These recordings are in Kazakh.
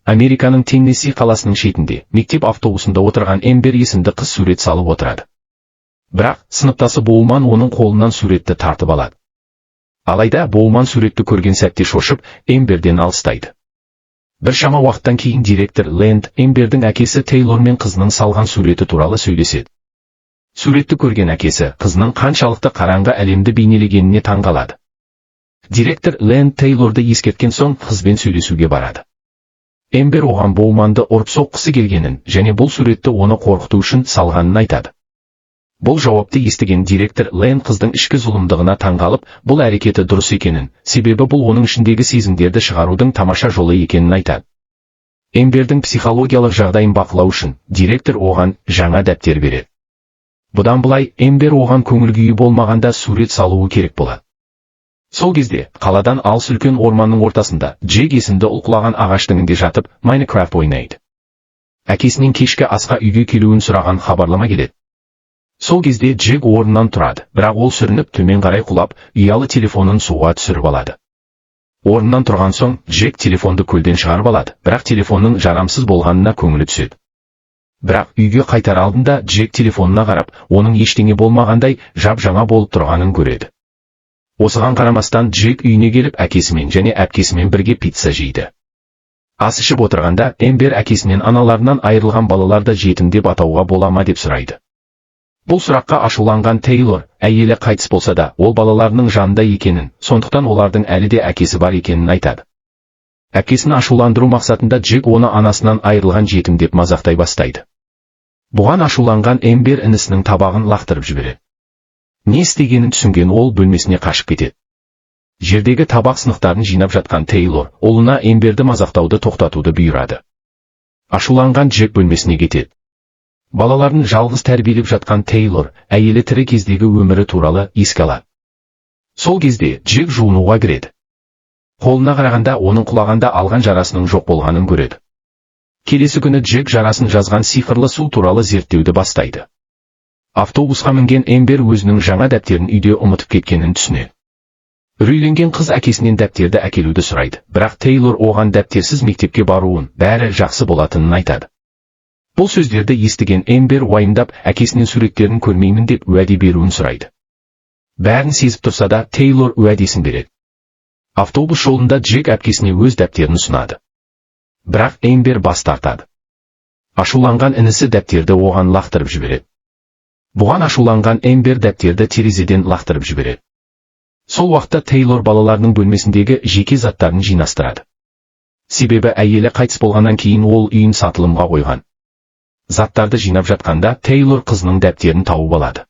Американың Теннесси қаласының шетінде мектеп автобусында отырған Эмбер есімді қыз сурет салып отырады. Бірақ сыныптасы Боуман оның қолынан суретті тартып алады. Алайда Боуман суретті көрген сәтте шошып, Эмберден алыстайды. Біршама уақыттан кейін директор Ленд Эмбердің әкесі Тейлор мен қызының салған суреті туралы сөйлеседі. Суретті көрген әкесі қызының қаншалықты қараңғы әлемді бейнелегеніне таңғалады. Директор Ленд Тейлорды ескерткен соң, қызбен сөйлесуге барады. Эмбер оған Боуманды ұрып соққысы келгенін және бұл суретті оны қорқыту үшін салғанын айтады. Бұл жауапты естіген директор Лен қыздың ішкі зұлымдығына таңғалып, бұл әрекеті дұрыс екенін, себебі бұл оның ішіндегі сезімдерді шығарудың тамаша жолы екенін айтады. Эмбердің психологиялық жағдайын бақылау үшін директор оған жаңа дәптер береді. Бұдан былай Эмбер оған көңіл күйі болмағанда сурет салуы керек болады. Сол кезде қаладан алыс үлкен орманның ортасында Джек есімді ұл құлаған ағаш діңінде жатып, Майнкрафт ойнайды. Әкесінен кешкі асқа үйге келуін сұраған хабарлама келеді. Сол кезде Джек орнынан тұрады, бірақ ол сүрініп, төмен қарай құлап, ұялы телефонын суға түсіріп алады. Орнынан тұрған соң Джек телефонды көлден шығарып алады, бірақ телефонның жарамсыз болғанына көңілі түседі. Бірақ үйге қайтар алдында Джек телефонына қарап, оның ештеңе болмағандай жап жаңа болып тұрғанын көреді. Осыған қарамастан Джек үйіне келіп, әкесімен және әпкесімен бірге пицца жейді. Ас ішіп отырғанда Эмбер әкесінен аналарынан айырылған балаларды жетім деп атауға бола ма деп сұрайды. Бұл сұраққа ашуланған Тейлор әйелі қайтыс болса да, ол балаларының жанында екенін, сондықтан олардың әлі де әкесі бар екенін айтады. Әпкесін ашуландыру мақсатында Джек оны анасынан айырылған жетім деп мазақтай бастайды. Бұған ашуланған Эмбер інісінің табағын лақтырып жібереді. Не істегенін түсінген ол бөлмесіне қашып кетеді. Жердегі табақ сынықтарын жинап жатқан Тейлор ұлына Эмберді мазақтауды тоқтатуды бұйырады. Ашуланған Джек бөлмесіне кетеді. Балаларын жалғыз тәрбиелеп жатқан Тейлор әйелі тірі кездегі өмірі туралы еске алады. Сол кезде Джек жуынуға кіреді. Қолына қарағанда, оның құлағанда алған жарасының жоқ болғанын көреді. Келесі күні Джек жарасын жазған сиқырлы су туралы зерттеуді бастайды. Автобусқа мінген Эмбер өзінің жаңа дәптерін үйде ұмытып кеткенін түсінеді. Үрейленген қыз әкесінен дәптерді әкелуді сұрайды, бірақ Тейлор оған дәптерсіз мектепке баруын, бәрі жақсы болатынын айтады. Бұл сөздерді естіген Эмбер уайымдап, әкесінен суреттерін көрмеймін деп уәде беруін сұрайды. Бәрін сезіп тұрса да, Тейлор уәдесін береді. Автобус жолында Джек әпкесіне өз дәптерін ұсынады. Бірақ Эмбер бас тартады. Ашуланған інісі дәптерді оған лақтырып жібереді. Бұған ашуланған Эмбер дәптерді терезеден лақтырып жібереді. Сол уақытта Тейлор балаларының бөлмесіндегі жеке заттарын жинастырады. Себебі әйелі қайтыс болғаннан кейін ол үйін сатылымға қойған. Заттарды жинап жатқанда Тейлор қызының дәптерін тауып алады.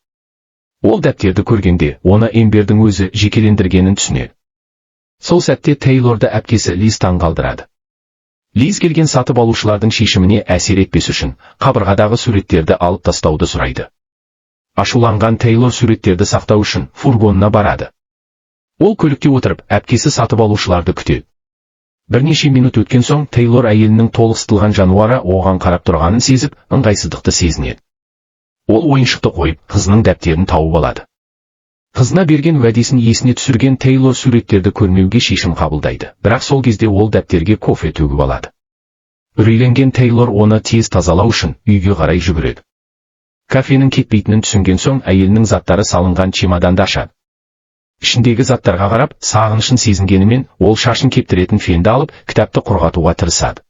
Ол дәптерді көргенде, оны Эмбердің өзі жекелендіргенін түсінеді. Сол сәтте Тейлорды әпкесі Лиз таңғалдырады. Лиз келген сатып алушылардың шешіміне әсер етпес үшін қабырғадағы суреттерді алып тастауды сұрайды. Ашуланған Тейлор суреттерді сақтау үшін фургонына барады. Ол көлікте отырып, әпкесі сатып алушыларды күтеді. Бірнеше минут өткен соң Тейлор әйелінің толықсытылған жануары оған қарап тұрғанын сезіп, ыңғайсыздықты сезінеді. Ол ойыншықты қойып, қызының дәптерін тауып алады. Қызына берген уәдесін есіне түсірген Тейлор суреттерді көрмеуге шешім қабылдайды, бірақ сол кезде ол дәптерге кофе төгіп алады. Үрейленген Тейлор оны тез тазалау үшін үйге қарай жүгіреді. Кофенің кетпейтінін түсінген соң, әйелінің заттары салынған чемоданды ашады. Ішіндегі заттарға қарап, сағынышын сезінгенімен, ол шашын кептіретін фенді алып, кітапты құрғатуға тырысады.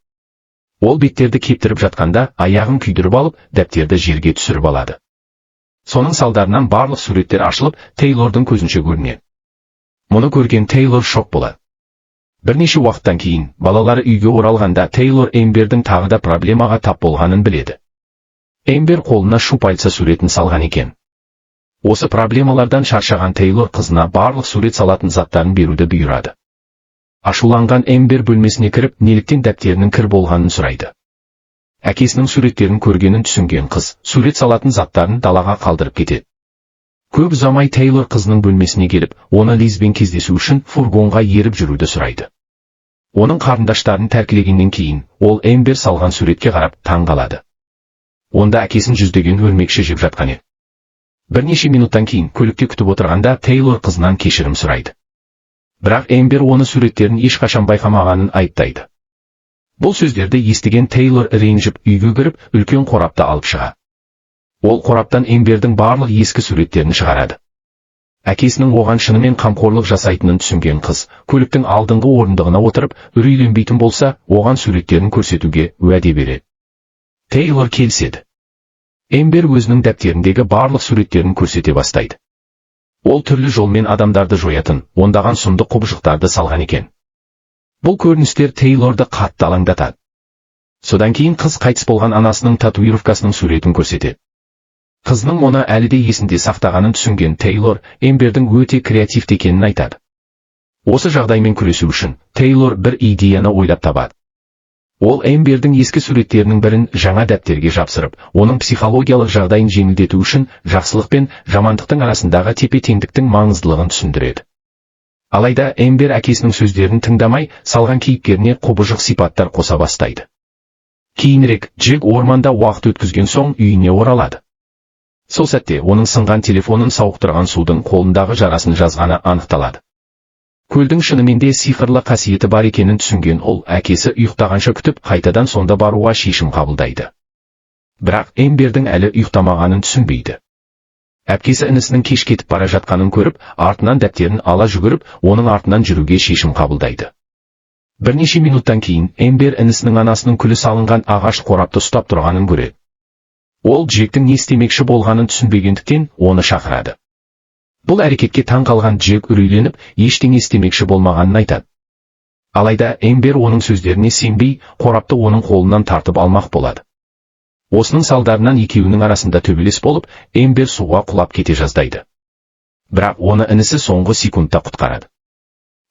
Ол беттерді кептіріп жатқанда аяғын күйдіріп алып, дәптерді жерге түсіріп алады. Соның салдарынан барлық суреттер ашылып, Тейлордың көзінше көрінеді. Мұны көрген Тейлор шок болады. Бірнеше уақыттан кейін балалары үйге оралғанда, Тейлор Эмбердің тағы да проблемаға тап болғанын біледі. Эмбер қолына щупальца суретін салған екен. Осы проблемалардан шаршаған Тейлор қызына барлық сурет салатын заттарын беруді бұйырады. Ашуланған Эмбер бөлмесіне кіріп, неліктен дәптерінің кір болғанын сұрайды. Әкесінің суреттерін көргенін түсінген қыз сурет салатын заттарын далаға қалдырып кетеді. Көп ұзамай Тейлор қызының бөлмесіне келіп, оны Лизбен кездесу үшін фургонға еріп жүруді сұрайды. Оның қарындаштарын тәркілегеннен кейін ол Эмбер салған суретке қарап таң қалады. Онда әкесін жүздеген өрмекші жеп жатқан еді. Бірнеше минуттан кейін көлікте күтіп отырғанда Тейлор қызынан кешірім сұрайды. Бірақ Эмбер оны суреттерін ешқашан байқамағанын айыптайды. Бұл сөздерді естіген Тейлор ренжіп, үйге кіріп, үлкен қорапты алып шығады. Ол қораптан Эмбердің барлық ескі суреттерін шығарады. Әкесінің оған шынымен қамқорлық жасайтынын түсінген қыз, көліктің алдыңғы орындығына отырып, үрейленбейтін болса, оған суреттерін көрсетуге уәде береді. Тейлор келіседі. Эмбер өзінің дәптеріндегі барлық суреттерін көрсете бастайды. Ол түрлі жолмен адамдарды жоятын ондаған сұмдық құбыжықтарды салған екен. Бұл көріністер Тейлорды қатты алаңдатады. Содан кейін қыз қайтыс болған анасының татуировкасының суретін көрсетеді. Қызының оны әлі де есінде сақтағанын түсінген Тейлор Эмбердің өте креативті екенін айтады. Осы жағдаймен күресу үшін Тейлор бір идеяны ойлап табады. Ол Эмбердің ескі суреттерінің бірін жаңа дәптерге жапсырып, оның психологиялық жағдайын жеңілдету үшін жақсылық пен жамандықтың арасындағы тепе-теңдіктің маңыздылығын түсіндіреді. Алайда Эмбер әкесінің сөздерін тыңдамай, салған кейіпкеріне құбыжық сипаттар қоса бастайды. Кейінірек Джек орманда уақыт өткізген соң үйіне оралады. Сол сәтте оның сынған телефонын сауықтырған судың қолындағы жарасын жазғаны анықталады. Көлдің шынымен де сиқырлы қасиеті бар екенін түсінген ол әкесі ұйықтағанша күтіп, қайтадан сонда баруға шешім қабылдайды. Бірақ Эмбердің әлі ұйықтамағанын түсінбейді. Әпкесі інісінің кеш кетіп бара жатқанын көріп, артынан дәптерін ала жүгіріп, оның артынан жүруге шешім қабылдайды. Бірнеше минуттан кейін Эмбер інісінің анасының күлі салынған ағаш қорапты ұстап тұрғанын көреді. Ол Джектің не істемекші болғанын түсінбегендіктен, оны шақырады. Бұл әрекетке таң қалған Джек үрейленіп, ештеңе істемекші болмағанын айтады. Алайда Эмбер оның сөздеріне сенбей, қорапты оның қолынан тартып алмақ болады. Осының салдарынан екеуінің арасында төбелес болып, Эмбер суға құлап кете жаздайды. Бірақ оны інісі соңғы секундта құтқарады.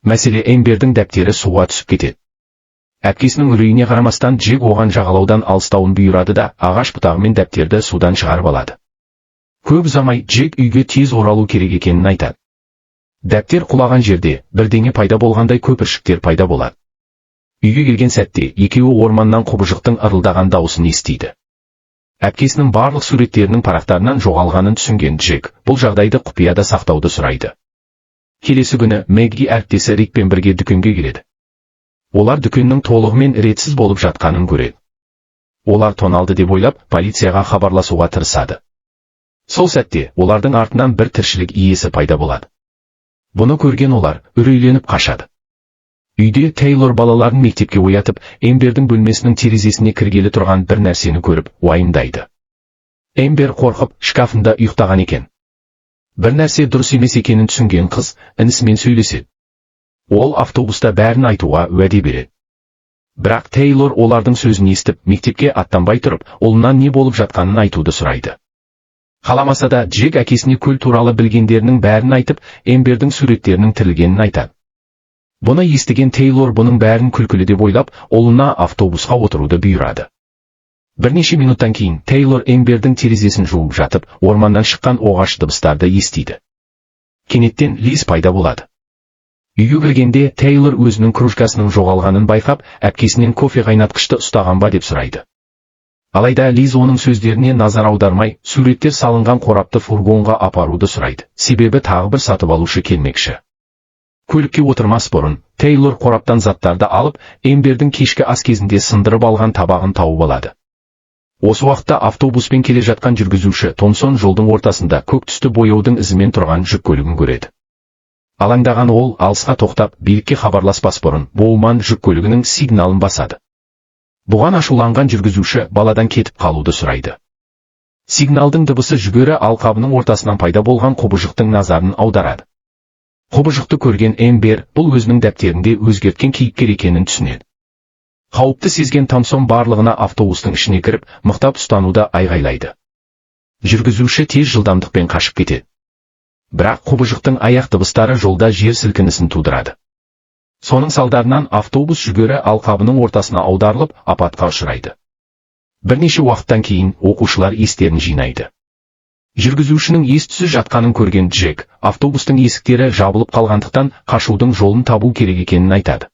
Мәселе, Эмбердің дәптері суға түсіп кетеді. Әпкесінің үрейіне қарамастан, Джек оған жағалаудан алыстауын бұйырады да, ағаш бұтағымен дәптерді судан шығарып алады. Көп ұзамай Джек үйге тез оралу керек екенін айтады. Дәптер құлаған жерде бірдеңе пайда болғандай көпіршіктер пайда болады. Үйге келген сәтте екеуі орманнан құбыжықтың ырылдаған дауысын естиді. Әпкесінің барлық суреттерінің парақтарынан жоғалғанын түсінген Джек бұл жағдайды құпияда сақтауды сұрайды. Келесі күні Мэгги әріптесі Рикпен бірге дүкенге келеді. Олар дүкеннің толығымен ретсіз болып жатқанын көреді. Олар тоналды деп ойлап, полицияға хабарласуға тырысады. Сол сәтте олардың артынан бір тіршілік иесі пайда болады. Бұны көрген олар үрейленіп қашады. Үйде Тейлор балаларын мектепке оятып, Эмбердің бөлмесінің терезесіне кіргелі тұрған бір нәрсені көріп, уайымдайды. Эмбер қорқып, шкафында ұйықтаған екен. Бір нәрсе дұрыс емес екенін түсінген қыз інісімен сөйлеседі. Ол автобуста бәрін айтуға уәде береді. Бірақ Тейлор олардың сөзін естіп, мектепке аттанбай тұрып, ұлынан не болып жатқанын айтуды сұрайды. Қаламаса да, Джек әкесіне көл туралы білгендерінің бәрін айтып, Эмбердің суреттерінің тірілгенін айтады. Бұны естіген Тейлор бұның бәрін күлкілі деп ойлап, ұлына автобусқа отыруды бұйырады. Бірнеше минуттан кейін Тейлор Эмбердің терезесін жуып жатып, орманнан шыққан оғаш дыбыстарды естиді. Кенеттен Лиз пайда болады. Үйге кіргенде Тейлор өзінің кружкасының жоғалғанын байқап, әпкесінен кофе қайнатқышты ұстаған ба деп сұрайды. Алайда Лиз оның сөздеріне назар аудармай, суреттер салынған қорапты фургонға апаруды сұрайды. Себебі тағы бір сатып алушы келмекші. Көлікке отырмас бұрын Тейлор қораптан заттарды алып, Эмбердің кешкі ас кезінде сындырып алған табағын тауып алады. Осы уақытта автобуспен келе жатқан жүргізуші Томсон жолдың ортасында көк түсті бояудың ізімен тұрған жүк көлігін көреді. Алаңдаған ол алысқа тоқтап, билікке хабарласпас бұрын Боуман жүк көлігінің сигналын басады. Бұған ашуланған жүргізуші баладан кетіп қалуды сұрайды. Сигналдың дыбысы жүгері алқабының ортасынан пайда болған құбыжықтың назарын аударады. Құбыжықты көрген Эмбер бұл өзінің дәптерінде өзгерткен кейіпкер екенін түсінеді. Қауіпті сезген Томсон барлығына автобустың ішіне кіріп, мықтап ұстануды айғайлайды. Жүргізуші тез жылдамдықпен қашып кетеді. Бірақ құбыжықтың аяқ дыбыстары жолда жер сілкінісін тудырады. Соның салдарынан автобус жүгері алқабының ортасына аударылып, апатқа ұшырайды. Бірнеше уақыттан кейін оқушылар естерін жинайды. Жүргізушінің ес-түссіз жатқанын көрген Джек автобустың есіктері жабылып қалғандықтан, қашудың жолын табу керек екенін айтады.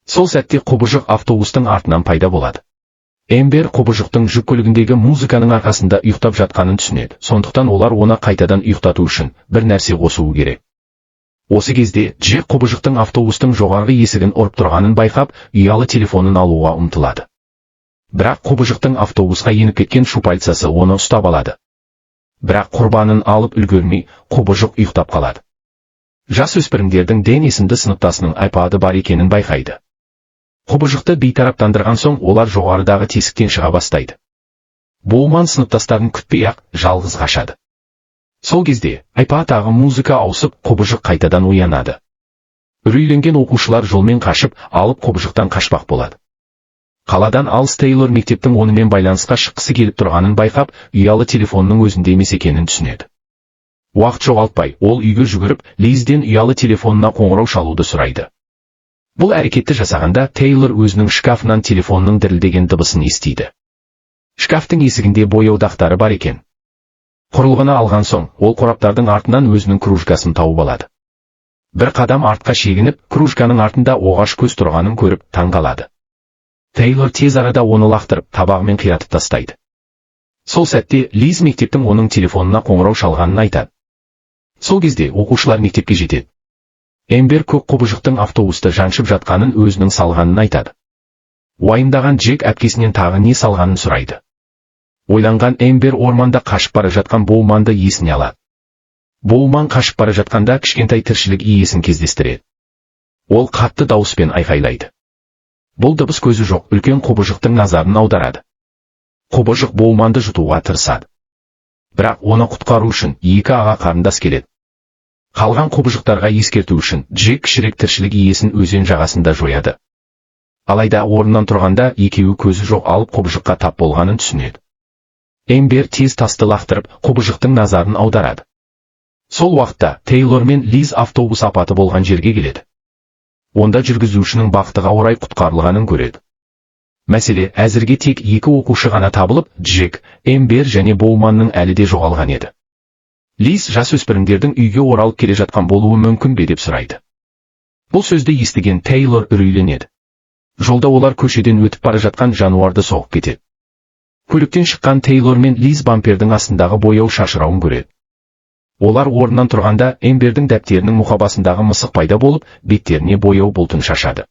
Сол сәтте құбыжық автобустың артынан пайда болады. Эмбер құбыжықтың жүк көлігіндегі музыканың арқасында ұйықтап жатқанын түсінеді. Сондықтан олар оны қайтадан ұйықтату үшін бір нәрсе қосуы керек. Осы кезде Джек құбыжықтың автобустың жоғарғы есігін ұрып тұрғанын байқап, ұялы телефонын алуға ұмтылады. Бірақ құбыжықтың автобусқа еніп кеткен щупальцасы оны ұстап алады. Бірақ құрбанын алып үлгермей, құбыжық ұйықтап қалады. Жас өспірімдердің Дэн есімді сыныптасының айпады бар екенін байқайды. Құбыжықты бейтараптандырған соң, олар жоғарыдағы тесіктен шыға бастайды. Боуман сыныптастарын күтпей-ақ жалғыз қашады. Сол кезде айпадтағы музыка ауысып, құбыжық қайтадан оянады. Үрейленген оқушылар жолмен қашып, алып құбыжықтан қашпақ болады. Қаладан алыс Тейлор мектептің онымен байланысқа шыққысы келіп тұрғанын байқап, ұялы телефонның өзінде емес екенін түсінеді. Уақыт жоғалтпай, ол үйге жүгіріп, Лизден ұялы телефонына қоңырау шалуды сұрайды. Бұл әрекетті жасағанда Тейлор өзінің шкафынан телефонның дірілдеген дыбысын естиді. Шкафтың есігінде бояу дақтары бар екен. Құрылғыны алған соң, ол қораптардың артынан өзінің кружкасын тауып алады. Бір қадам артқа шегініп, кружканың артында оғаш көз тұрғанын көріп, таң қалады. Тейлор тез арада оны лақтырып, табағымен қиратып тастайды. Сол сәтте Лиз мектептің оның телефонына қоңырау шалғанын айтады. Сол кезде оқушылар мектепке жетеді. Эмбер көк құбыжықтың автобусты жаншып жатқанын өзінің салғанын айтады. Уайымдаған Джек әпкесінен тағы не салғанын сұрайды. Ойланған Эмбер орманда қашып бара жатқан Боуманды есіне алады. Боуман қашып бара жатқанда кішкентай тіршілік иесін кездестіреді. Ол қатты дауыспен айқайлайды. Бұл дыбыс көзі жоқ үлкен құбыжықтың назарын аударады. Құбыжық Боуманды жұтуға тырысады. Бірақ оны құтқару үшін екі аға қарындас келеді. Қалған құбыжықтарға ескерту үшін Джек кішірек тіршілік иесін өзен жағасында жояды. Алайда орнынан тұрғанда екеуі көзі жоқ алып құбыжыққа тап болғанын түсінеді. Эмбер тез тасты лақтырып, құбыжықтың назарын аударады. Сол уақытта Тейлор мен Лиз автобус апаты болған жерге келеді. Онда жүргізушінің бақытыға орай құтқарылғанын көреді. Мәселе, әзірге тек екі оқушы ғана табылып, Джек, Эмбер және Боуманның әлі де жоғалған еді. Лиз жасөспірімдердің үйге оралып келе жатқан болуы мүмкін бе деп сұрайды. Бұл сөзді естіген Тейлор үрейленеді. Жолда олар көшеден өтіп бара жатқан жануарды соғып кетеді. Көліктен шыққан Тейлор мен Лиз бампердің астындағы бояу шашырауын көреді. Олар орнынан тұрғанда Эмбердің дәптерінің мұқабасындағы мысық пайда болып, беттеріне бояу бұлтын шашады.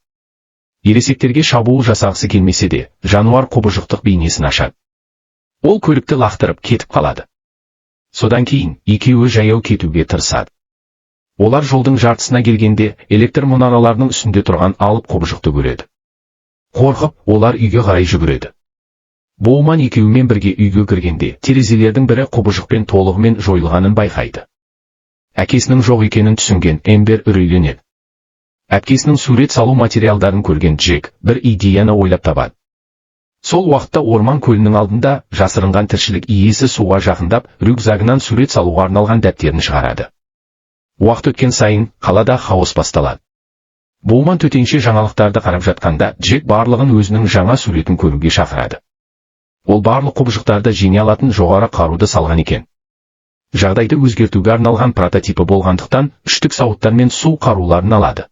Ересектерге шабуыл жасағысы келмесе де, жануар құбыжықтық бейнесін ашады. Ол көлікті лақтырып кетіп қалады. Содан кейін екеуі жаяу кетуге тырысады. Олар жолдың жартысына келгенде электр мұнараларының үстінде тұрған алып құбыжықты көреді. Қорқып, олар үйге қарай жүгіреді. Боуман екеуімен бірге үйге кіргенде терезелердің бірі құбыжықпен толығымен жойылғанын байқайды. Әкесінің жоқ екенін түсінген Эмбер үрейленеді. Әпкесінің сурет салу материалдарын көрген Джек бір идеяны ойлап табады. Сол уақытта орман көлінің алдында жасырынған тіршілік иесі суға жақындап, рюкзагынан сурет салуға арналған дәптерін шығарады. Уақыт өткен сайын қалада хаос басталады. Боуман төтенше жаңалықтарды қарап жатқанда Джек барлығын өзінің жаңа суретін көруге шақырады. Ол барлық құбыжықтарды жеңе алатын жоғары қаруды салған екен. Жағдайды өзгертуге арналған прототипі болғандықтан, үштік сауыттар мен су қаруларын алады.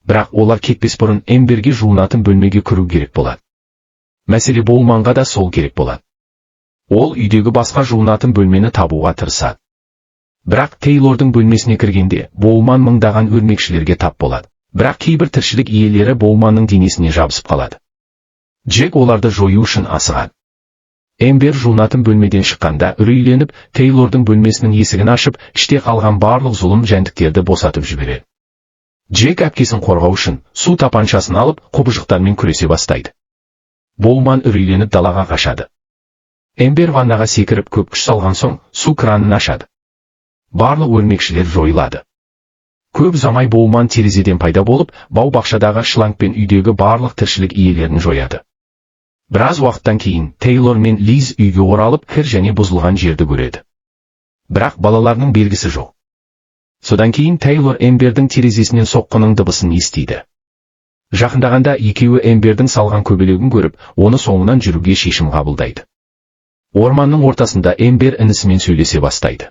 Бірақ олар кетпес бұрын Эмберге жуынатын бөлмеге кіру керек болады. Мәселе, Боуманға да сол керек болады. Ол үйдегі басқа жуынатын бөлмені табуға тырысады. Бірақ Тейлордың бөлмесіне кіргенде Боуман мыңдаған өрмекшілерге тап болады. Бірақ кейбір тіршілік иелері Боуманның денесіне жабысып қалады. Джек оларды жою үшін асығады. Эмбер жуынатын бөлмеден шыққанда үрейленіп, Тейлордың бөлмесінің есігін ашып, іште қалған барлық зұлым жәндіктерді босатып жібереді. Джек әпкесін қорғау үшін су тапаншасын алып, құбыжықтармен күресе бастайды. Боуман үрейленіп далаға қашады. Эмбер ваннаға секіріп, көп күш салған соң су кранын ашады. Барлық өрмекшілер жойылады. Көп ұзамай Боуман терезеден пайда болып, бау бақшадағы шлангпен үйдегі барлық тіршілік иелерін жояды. Біраз уақыттан кейін Тейлор мен Лиз үйге оралып, кір және бұзылған жерді көреді. Бірақ балаларының белгісі жоқ. Содан кейін Тейлор Эмбердің терезесінен соққының дыбысын естиді. Жақындағанда екеуі Эмбердің салған көбелегін көріп, оны соңынан жүруге шешім қабылдайды. Орманның ортасында Эмбер інісімен сөйлесе бастайды.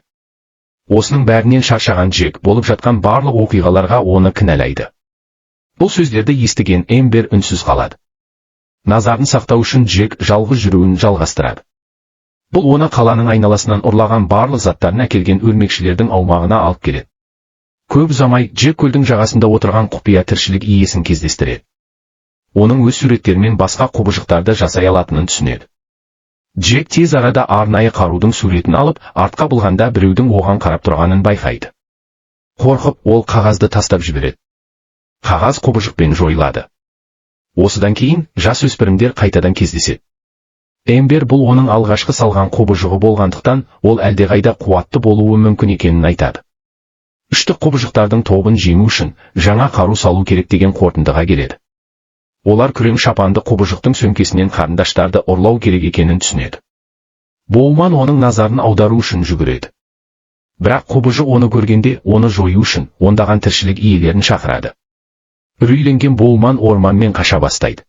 Осының бәрінен шаршаған Джек болып жатқан барлық оқиғаларға оны кінәлайды. Бұл сөздерді естіген Эмбер үнсіз қалады. Назарын сақтау үшін Джек жалғыз жүруін жалғастырады. Бұл оны қаланың айналасынан ұрлаған барлық заттарын әкелген өрмекшілердің аумағына алып келеді. Көп ұзамай Джек көлдің жағасында отырған құпия тіршілік иесін кездестіреді. Оның өз суреттерімен басқа құбыжықтарды жасай алатынын түсінеді. Джек тез арада арнайы қарудың суретін алып, артқа бұлғанда біреудің оған қарап тұрғанын байқайды. Қорқып, ол қағазды тастап жібереді. Қағаз құбыжықпен жойылады. Осыдан кейін жасөспірімдер қайтадан кездеседі. Эмбер бұл оның алғашқы салған құбыжығы болғандықтан, ол әлдеқайда қуатты болуы мүмкін екенін айтады. Үштік құбыжықтардың тобын жеңу үшін жаңа қару салу керек деген қорытындыға келеді. Олар күрең шапанды құбыжықтың сөмкесінен қарындаштарды ұрлау керек екенін түсінеді. Боуман оның назарын аудару үшін жүгіреді. Бірақ құбыжық оны көргенде, оны жою үшін ондаған тіршілік иелерін шақырады. Үрейленген Боуман орманмен қаша бастайды.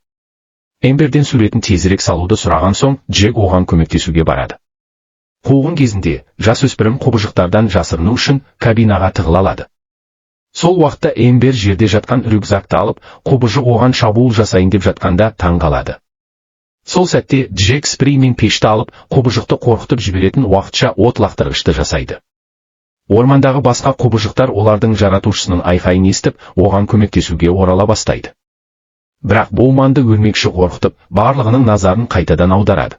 Эмберден суретін тезірек салуды сұраған соң, Джек оған көмектесуге барады. Қуғын кезінде жасөспірім құбыжықтардан жасырыну үшін кабинаға тығыла алады. Сол уақытта Эмбер жерде жатқан рюкзакты алып, құбыжық оған шабуыл жасайын деп жатқанда таң қалады. Сол сәтте Джек спрей мен пешті алып, құбыжықты қорқытып жіберетін уақытша от лақтырғышты жасайды. Ормандағы басқа құбыжықтар олардың жаратушысының айқайын естіп, оған көмектесуге орала бастайды. Бірақ Боуманды өрмекші қорқытып, барлығының назарын қайтадан аударады.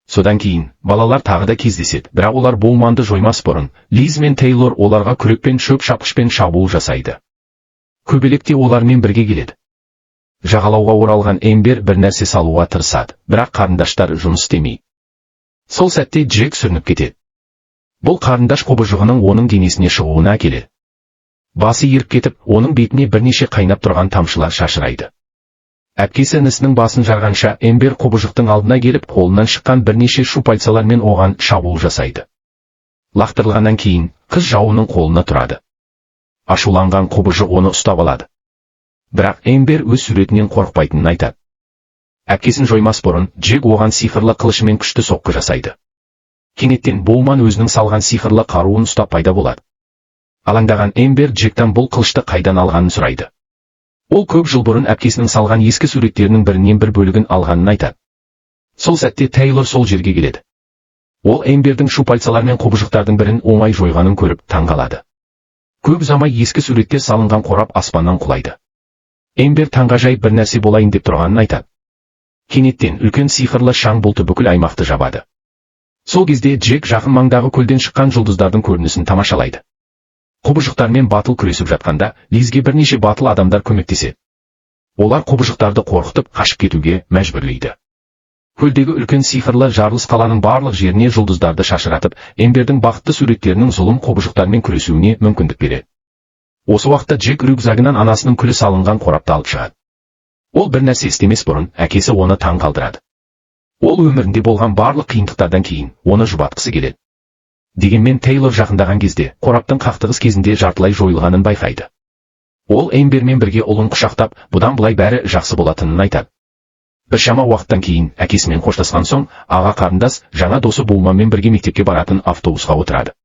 Содан кейін балалар тағы да кездеседі, бірақ олар Боуманды жоймас бұрын, Лиз мен Тейлор оларға күрекпен, шөп шапқышпен шабуыл жасайды. Көбелек те олармен бірге келеді. Жағалауға оралған Эмбер бір нәрсе салуға тырысады, бірақ қарындаштар жұмыс істемейді. Сол сәтте Джек сүрініп кетеді. Бұл қарындаш құбыжығының оның денесіне шығуына әкеледі. Басы еріп кетіп, оның бетіне бірнеше қайнап тұрған тамшылар шашырайды. Әпкесі інісінің басын жарғанша, Эмбер құбыжықтың алдына келіп, қолынан шыққан бірнеше щупальцалармен оған шабуыл жасайды. Лақтырылғаннан кейін қыз жауының қолына тұрады. Ашуланған құбыжық оны ұстап алады. Бірақ Эмбер өз суретінен қорықпайтынын айтады. Әпкесін жоймас бұрын Джек оған сиқырлы қылышымен күшті соққы жасайды. Кенеттен Боуман өзінің салған сиқырлы қаруын ұстап пайда болады. Алаңдаған Эмбер Джектан бұл қылышты қайдан алғанын сұрайды. Ол көп жыл бұрын әпкесінің салған ескі суреттерінің бірінен бір бөлігін алғанын айтады. Сол сәтте Тейлор сол жерге келеді. Ол Эмбердің щупальцалар мен құбыжықтардың бірін оңай жойғанын көріп таң қалады. Көп ұзамай ескі суреттер салынған қорап аспаннан құлайды. Эмбер таңғажайып бір нәрсе болайын деп тұрғанын айтады. Кенеттен үлкен сиқырлы шаң бұлты бүкіл аймақты жабады. Сол кезде Джек жақын маңдағы көлден шыққан жұлдыздардың көрінісін тамашалайды. Құбыжықтармен батыл күресіп жатқанда, Лизге бірнеше батыл адамдар көмектеседі. Олар құбыжықтарды қорқытып, қашып кетуге мәжбүрлейді. Көлдегі үлкен сиқырлы жарылыс қаланың барлық жеріне жұлдыздарды шашыратып, Эмбердің бақытты суреттерінің зұлым құбыжықтармен күресуіне мүмкіндік береді. Осы уақытта Джек рюкзагынан анасының күлі салынған қорапты алып шығады. Ол бір нәрсе істемес бұрын, әкесі оны таң қалдырады. Ол өмірінде болған барлық қиындықтардан кейін оны жұбатқысы келеді. Дегенмен Тейлор жақындаған кезде қораптың қақтығыс кезінде жартылай жойылғанын байқайды. Ол Эмбермен бірге ұлын құшақтап, бұдан былай бәрі жақсы болатынын айтады. Біршама уақыттан кейін әкесімен қоштасқан соң, аға қарындас жаңа досы Боуманмен бірге мектепке баратын автобусқа отырады.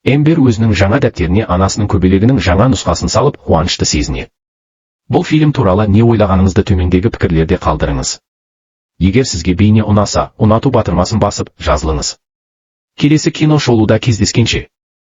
Эмбер өзінің жаңа дәптеріне анасының көбелегінің жаңа нұсқасын салып, қуанышты сезінеді. Бұл фильм туралы не ойлағаныңызды төмендегі пікірлерде қалдырыңыз. Егер сізге бейне ұнаса, ұнату батырмасын басып, жазылыңыз. Келесі кино шолуда кездескенше.